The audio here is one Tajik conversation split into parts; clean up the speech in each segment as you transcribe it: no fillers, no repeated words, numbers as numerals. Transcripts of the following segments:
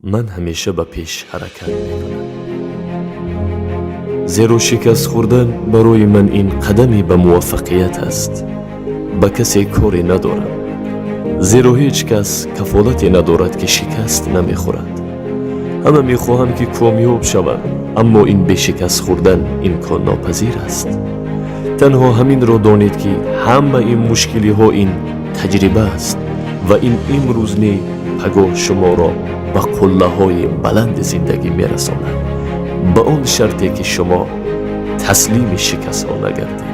Ман ҳамеша ба пеш ҳаракат мекунам, зеро шикаст хӯрдан барои ман ин қадаме ба муваффақият аст. Ба касе коре надорам, зеро ҳеҷ кас кафолате надорад, ки шикаст намехӯрад. Ҳама мехоҳанд, ки комёб шаванд, аммо ин бе шикаст хӯрдан имконнопазир аст. Танҳо ҳаминро донед, ки ҳамаи мушкилиҳо ин таҷриба аст ва ин имрӯз не, пагоҳ шуморо ба қуллаҳои баланди зиндагӣ мерасонад, ба он шарте ки шумо таслими шикастҳо нагардед.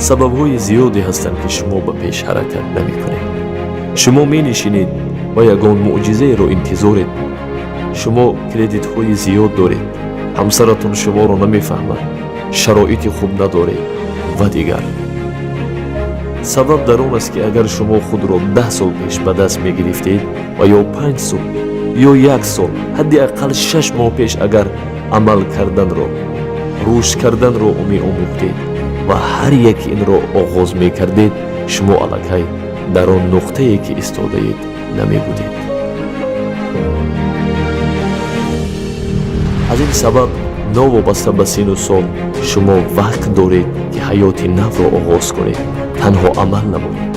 Сабабҳои зиёде ҳастанд, ки шумо ба пеш ҳаракат намекунед. Шумо менишинед ва ягон мӯъҷизаеро интизоред. Шумо кредитҳои зиёд доред, ҳамсаратон шуморо намефаҳмад, шароити хуб надоред ва дигар. Сабаб дар он аст, ки агар шумо худро 10 сол пеш ба даст мегирифтед ва ё 5 сол ё як сол, ҳадди ақал 6 моҳ пеш агар амал карданро, рушд карданро меомӯхтед ва ҳар яки инро оғоз мекардед, шумо аллакай дар он нуқтае, ки истодаед, намебудед. Аз ин сабаб, новобаста ба сину сол, шумо вақт доред, ки ҳаёти навро оғоз кунед. Танҳо амал намоед.